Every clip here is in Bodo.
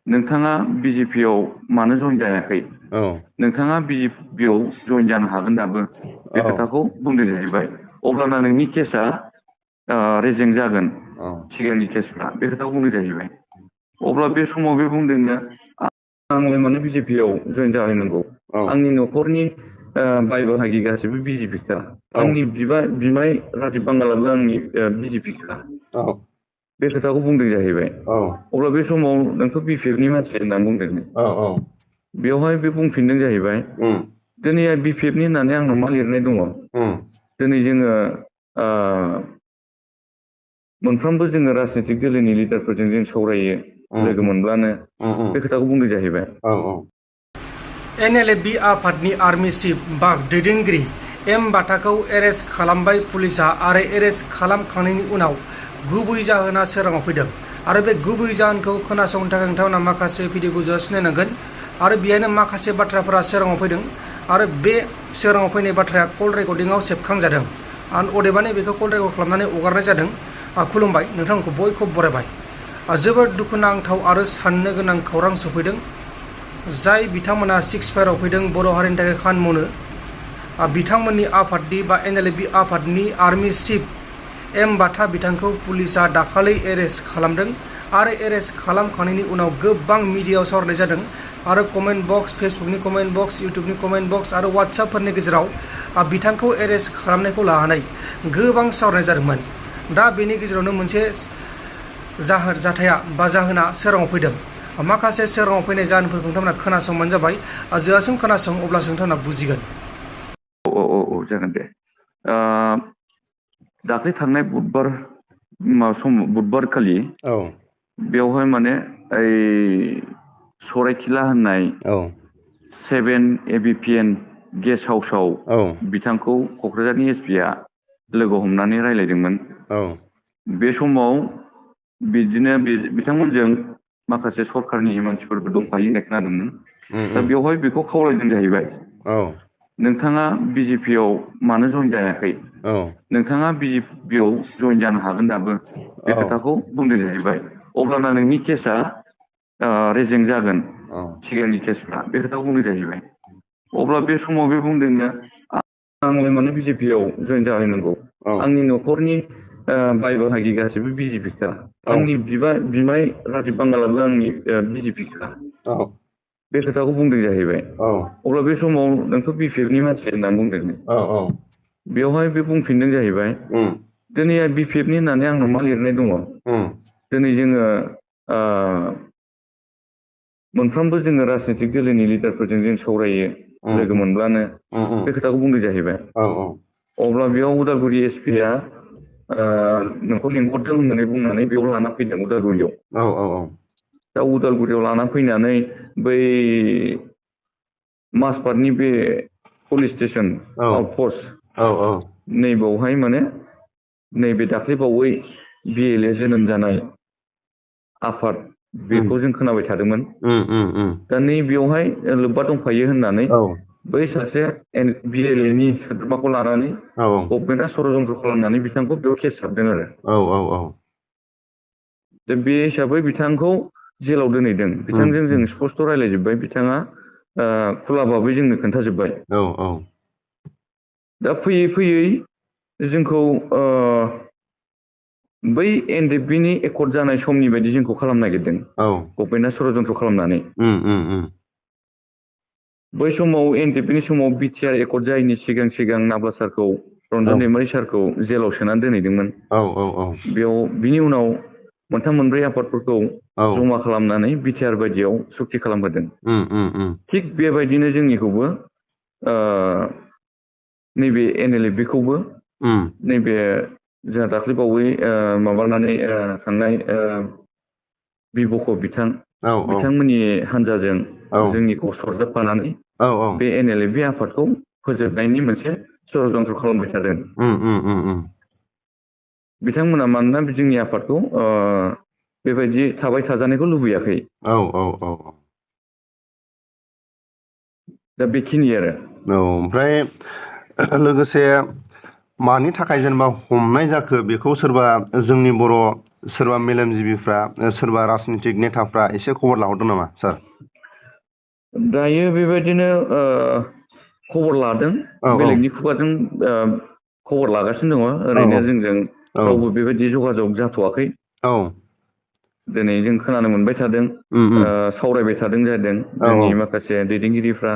नोंथाङा बिजेपियाव मानो जइन जायाखै? नोंथाङा बिजेपियाव जइन जानो हागोन दाबो बे खोथाखौ बुंदों जाहैबाय। अब्लाना नोंनि केसा रेजें जागोन सिगांनि केसफ्रा बे खोथाखौ बुंदों जाहैबाय। अब्ला बे समाव बे बुंदोंनो आंलाय मानो बिजेपियाव जइन जाहैनांगौ, आंनि न'खरनि बाय बाहागि गासिबो बिजेपिखा, आंनि बिमाय राजिब बांगालाबो आंनि बिजेपिखा बे खोथाखौ बुंदों जाहैबाय। अब्ला बे समाव नोंथ' बिपिएफनि मानसि होननानै बुंदों। बेवहाय बे बुंफिनदों जाहैबाय, दिनै बिपिएफनि होननानै आंनाव मा लिरनाय दङ? दिनै जोङो मोनफ्रोमबो जोङो राजनीतिक दोलोनि लिडारफोरजों जों सावरायो लोगो मोनब्लानो बे खोथाखौ बुंदों जाहैबाय। एनएलएफबि आफादनि आर्मि चिफ बा दैदेनगिरि एम बाथाखौ एरेस्ट खालामबाय पुलिसा आरो एरेस्ट खालामखांनायनि उनाव गुबै जाहोना सोराङाव फैदों आरो बे गुबै जाहोनखौ खोनासंनो थाखाय नोंथांमोना माखासे भिडिअखौ जास्ट नायनांगोन आरो बेहायनो माखासे बाथ्राफोरा सोराङाव फैदों आरो बे सोराङाव फैनाय बाथ्राया कल रेकर्डिंआव सेबखांजादों आरो अदेबानि बेखौ कल रेकर्ड खालामनानै हगारनाय जादों। खुलुमबाय, नोंथांमोनखौ बयखौबो बरायबाय। जोबोद दुखुनांथाव आरो साननो गोनां खौरां सफैदों। जाय बिथांमोना 6 फायाराव फैदों बर' हारिनि थाखाय खामानि मावनो, बिथांमोननि आफादनि बा एनएलएफबि आफादनि आर्मि चिफ एम बाथा बिथांखौ पुलिसा दाखालि एरेस्ट खालामदों आरो एरेस्ट खालामखांनायनि उनाव गोबां मिडियायाव सावरायनाय जादों आरो कमेन्ट बक्स, फेसबुकनि कमेन्ट बक्स, इउटुबनि कमेन्ट बक्स आरो वाट्सएपफोरनि गेजेराव बिथांखौ एरेस्ट खालामनायखौ लानानै गोबां सावरायनाय जादोंमोन। दा बेनि गेजेरावनो मोनसे जाथाया बा जाहोना सोराङाव फैदों। माखासे सोराङाव फैनाय जाहोनफोरखौ नोंथांमोना खोनासंबानो जाबाय। जोहासिम खोनासं, अब्लासो नोंथांमोना बुजिगोन। जागोन दे। दाख्लै थांनाय बुधबार खालि बेवहाय माने सराइखिला होननाय 7 ABPN गेस्ट हाउसाव बिथांखौ क'क्राझारनि एसपिआ लोगो हमनानै रायज्लायदोंमोन। बे समाव बिदिनो बिथांमोनजों माखासे सरकारनि मानसिफोरबो दंफायो होननाय खोनादोंमोन। दा बेवहाय बेखौ खावलायदों जाहैबाय, नोंथाङा बिजेपियाव मानो जइन जायाखै? नोंथाङा बिजेपियाव जइन जानो हागोन दाबो बे खोथाखौ बुंदों जाहैबाय। अब्लाना नोंनि केसा रेजें जागोन सिगांनि केसफ्रा बे खोथाखौ बुंदों जाहैबाय। अब्ला बे समाव बे बुंदोंनो आंलाय मानो बिजेपियाव जइन जाहैनांगौ, आंनि न'खरनि बाय बाहागि गासिबो बिजेपिखा, आंनि बिमाय राजिब बांगालाबो आंनि बिजेपिखा बे खोथाखौ बुंदों जाहैबाय। अब्ला बे समाव नोंथ' बिपिएफनि मानसि होननानै बुंदों। बेवहाय बे बुंफिनदों जाहैबाय, दिनै बिपिएफनि होननानै आंनाव मा लिरनाय दङ? दिनै जोङो मोनफ्रोमबो जोङो राजनीतिक दोलोनि लिडारफोरजों जों सावरायो लोगो मोनब्लानो बे खोथाखौ बुंदों जाहैबाय। अब्ला बेयाव उदालगुरि एसपिआ नोंखौ लिंहरदों होननानै बुंनानै बेयाव लाना फैदों उदालगुरियाव। दा उदालगुरियाव लाना फैनानै बै माजबाटनि बे पुलिस स्टेसन आउटपस्ट नैबावहाय माने नैबे दाख्लैबावै बिएलए जोनोम जानाय आफाद बेखौ जों खोनाबाय थादोंमोन। दा नैबेयावहाय लोब्बा दंफायो होननानै बै सासे बिएलएनि सोद्रोमाखौ लानानै गभर्नमेन्टआ षड़यन्त्र खालामनानै बिथांखौ बेयाव केस हाबदों आरो। दा बे हिसाबै बिथांखौ जेलाव दोनहैदों। बिथांजों जों स्पस्ट रायज्लायजोब्बाय, बिथाङा खुला भाबै जोंनो खोन्थाजोब्बाय। दा फैयै फैयै जोंखौ बै एनडिएफबिनि एकर्ड जानाय समनि बायदि जोंखौ खालामनो नागिरदों गभर्नमेन्टआ षड़यन्त्र खालामनानै। बै समाव एनडिएफबिनि समाव बिटिआर एकर्ड जायैनि सिगां सिगां नाब्ला सारखौ, रन्जन दैमारि सारखौ जेलाव सोनानै दोनहैदोंमोन। बेयाव बिनि उनाव मोनथाम मोनब्रै आफादफोरखौ जमा खालामनानै बिटिआर बायदियाव सुक्ति खालामहोदों। थिग बेबायदिनो जोंनिखौबो नैबे एनएलएफबिखौबो नैबे जोंहा दाख्लैबावै माबानानै थांनाय बिबक बिथांमोननि हान्जाजों जोंनिखौ सरजाबफानानै बे एनएलएफबि आफादखौ फोजोबनायनि मोनसे षड़यन्त्र खालामबाय थादों। बिथांमोना मानोना जोंनि आफादखौ बेबायदि थाबाय थाजानायखौ लुबैयाखै। दा बेखिनि आरो। ओमफ्राय लोगोसे मानि थाखाय जेनेबा हमनाय जाखो बेखौ सोरबा जोंनि बर' सोरबा मेलेमजिबिफ्रा सोरबा राजनितिक नेताफ्रा एसे खबर लाहरदों नामा सार? दायो बेबायदिनो खबर लादों, बेलेगनि खुगाजों खबर लागासिनो दङ। ओरैनो जोंजों रावबो बेबायदि जगाजग जाथ'वाखै। दिनै जों खोनानो मोनबाय थादों, सावरायबाय थादों जादों जोंनि माखासे दैदेनगिरिफ्रा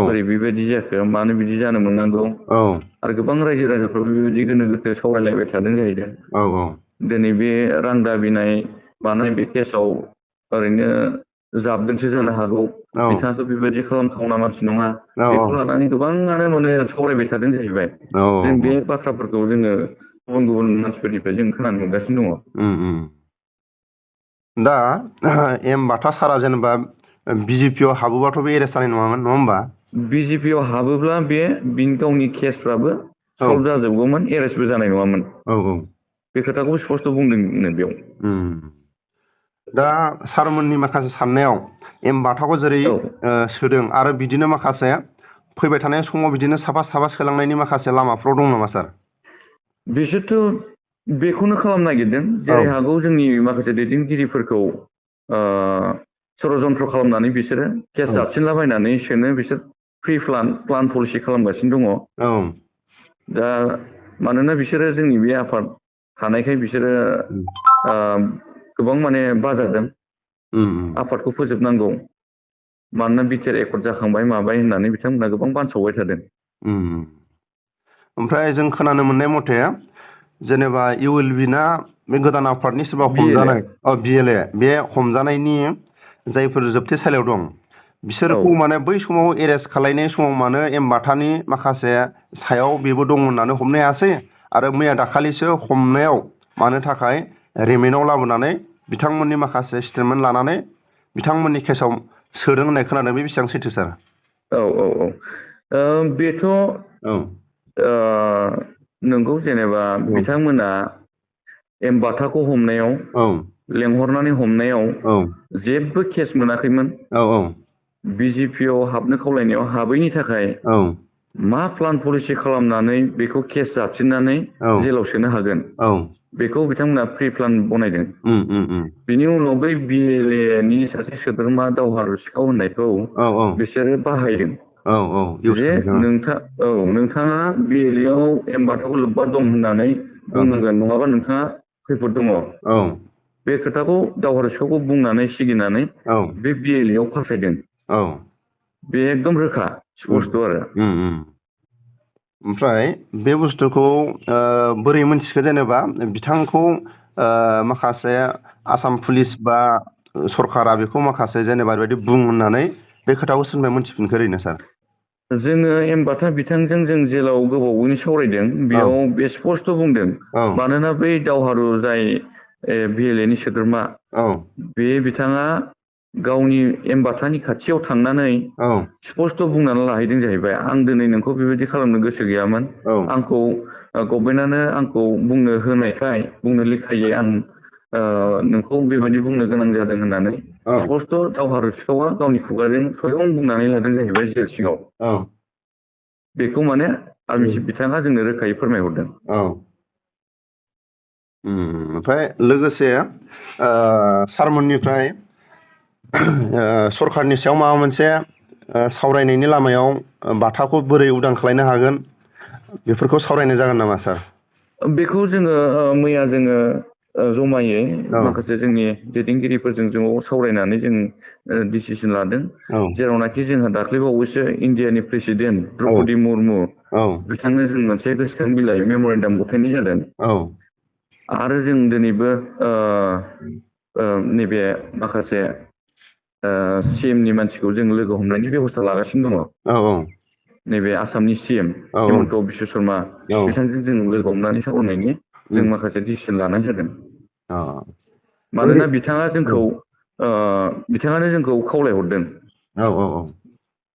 बोरै बेबायदि जाखो, मानो बिदि जानो मोननांगौ, आरो गोबां रायजो राजाफ्रा बेबायदि गोनो गोथो सावरायलायबाय थादों जाहैदों। दिनै बे रां दाबिनाय मानाय बे केसाव ओरैनो जाबदोंसो जानो हागौ, बिथाङाथ' बेबायदि खालामथावना मानसि नङा, बेखौ लानानै गोबाङानो माने सावरायबाय थादों जाहैबाय। जों बे बाथ्राफोरखौ जोङो गुबुन गुबुन मानसिफोरनिफ्राय जों खोनानो मोनगासिनो दङ। दा एम बाथा सारा जेनेबा बिजेपिआव हाबोबाथ' बे एरेस्ट जानाय नङामोन, नङा होमबा? बिजेपिआव हाबोब्ला बे गावनि केसफ्राबो सल्भ जाजोबगौमोन, एरेस्टबो जानाय नङामोन। बे खोथाखौ स्पस्ट बुंदोंनो बेयाव। दा सारमोननि माखासे साननायाव एम बाथाखौ जेरै सोदों आरो बिदिनो माखासे फैबाय थानाय समाव बिदिनो साफा साफा सोलांनायनि माखासे लामाफ्राव दं नामा सार? बिसोरथ' बेखौनो खालामनो नागिरदों, जेरै हागौ जोंनि माखासे दैदेनगिरिफोरखौ षड़यन्त्र खालामनानै बिसोरो केस जाबसिनलाबायनानै सोनो बिसोर प्रि प्लान पलिसि खालामगासिनो दङ। दा मानोना बिसोरो जोंनि बे आफाद थानायखाय बिसोरो गोबां माने बाजादों आफादखौ फोजोबनांगौ, मानोना बिटिआर एकर्ड जाखांबाय माबाय होननानै बिथांमोना गोबां बानसावबाय थादों। ओमफ्राय जों खोनानो मोननाय मथे जेनेबा ULB ना बे गोदान आफादनि सोरबा हमजानाय BLA बे हमजानायनि जायफोर जोबथेसालियाव दं बिसोरखौ माने बै समाव एरेस्ट खालायनाय समाव मानो एम बाथानि माखासे सायाव बेबो दं होननानै हमनो हायासै, आरो मैया दाखालिसो हमनायाव मानो थाखाय रिमेन्डआव लाबोनानै बिथांमोननि माखासे स्टेटमेन्ट लानानै बिथांमोननि केसाव सोदों होननाय खोनादों, बे बेसेबां सैथो सार? बेथ' नंगौ, जेनेबा बिथांमोना एम बाथाखौ हमनायाव लेंहरनानै हमनायाव जेबो केस मोनाखैमोन। बिजेपिआव हाबनो खावलायनायाव हाबैनि थाखाय मा प्लान पलिसि खालामनानै बेखौ केस जाबसिननानै जेलाव सोनो हागोन, बेखौ बिथांमोना प्रि प्लान बनायदों। बिनि उनाव बै BLA नि सासे सोद्रोमा दावहारु सिखाव होननायखौ बिसोरो बाहायदों। जे नोंथाङा BLA आव एम बाथाखौ लोब्बा दं होननानै बुंनांगोन, नङाबा नोंथाङा खैफोद दङ। बे खोथाखौ दावहारु सिखावखौ बुंनानै सिगिनानै बे BLA आव फासायदों। बे एकदम रोखा स्पस्ट आरो। ओमफ्राय बे बुस्थुखौ बोरै मोनथिखो, जेनेबा बिथांखौ माखासे आसाम पुलिस बा सरकारा बेखौ माखासे जेनेबा बेबायदि बुं होननानै बे खोथाखौ सोरनिफ्राय मोनथिफिनखो ओरैनो सार? जोङो एम बाथा बिथांजों जों जेलाव गोबावैनो सावरायदों, बेयाव बे स्पस्ट बुंदों, मानोना बै दावहारु जाय BLA नि सोद्रोमा बे बिथाङा गावनि एम बाथानि खाथियाव थांनानै स्पस्ट बुंनानै लाहैदों जाहैबाय, आं दिनै नोंखौ बेबायदि खालामनो गोसो गैयामोन, आंखौ गभर्नमेन्टआनो आंखौ बुंनो होनायखाय बुंनो लेखायै आं नोंखौ बेबायदि बुंनो गोनां जादों होननानै स्पस्ट दावहारु सिखावा गावनि खुगाजों स्वयं बुंनानै लादों जाहैबाय जेल सिङाव। बेखौ माने आर्मि चिफ बिथाङा जोंनो रोखायै फोरमायहरदों। ओमफ्राय लोगोसे सारमोननिफ्राय सरकारनि सायाव माबा मोनसे सावरायनायनि लामायाव बाथाखौ बोरै उदां खालायनो हागोन बेफोरखौ सावरायनाय जागोन नामा सार? बेखौ जोङो मैया जोङो जमायै माखासे जोंनि दैदेनगिरिफोरजों ज' सावरायनानै जों डिसिसन लादों, जेरावनाखि जोंहा दाख्लैबावैसो इण्डियानि प्रेसिडेन्ट द्रौपदी मुर्मु बिथांनो जों मोनसे गोसोखां बिलाइ मेम'रेन्डाम गथायनाय जादों। आरो जों दिनैबो नैबे माखासे CM नि मानसिखौ जों लोगो हमनायनि बेब'स्था लागासिनो दङ। नैबे आसामनि CM हिमन्त बिश्व शर्मा बिथांजों जों लोगो हमनानै सावरायनायनि जों माखासे डिसिसन लानाय जादों। मानोना बिथाङानो जोंखौ खावलायहरदों,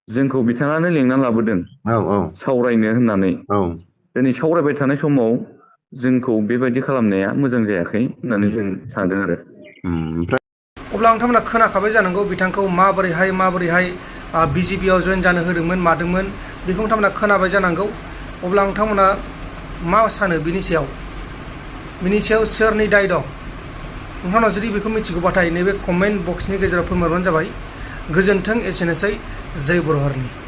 जोंखौ बिथाङानो लेंना लाबोदों सावरायनो होननानै। दिनै सावरायबाय थानाय समाव जोंखौ बेबायदि खालामनाया मोजां जायाखै होननानै जों सानदों आरो। अब्ला नोंथांमोना खोनाखाबाय जानांगौ बिथांखौ माबोरैहाय BJPआव जयेन जानो होदोंमोन मादोंमोन, बेखौ नोंथांमोना खोनाबाय जानांगौ। अब्ला नोंथांमोना मा सानो बिनि सायाव सोरनि दाय दं? नोंथांनाव जुदि बेखौ मिथिगौबाथाय नैबे कमेन्ट बक्सनि गेजेराव फोरमायबानो जाबाय। गोजोन्थों, एसेनोसै। जय बर' हारिनि।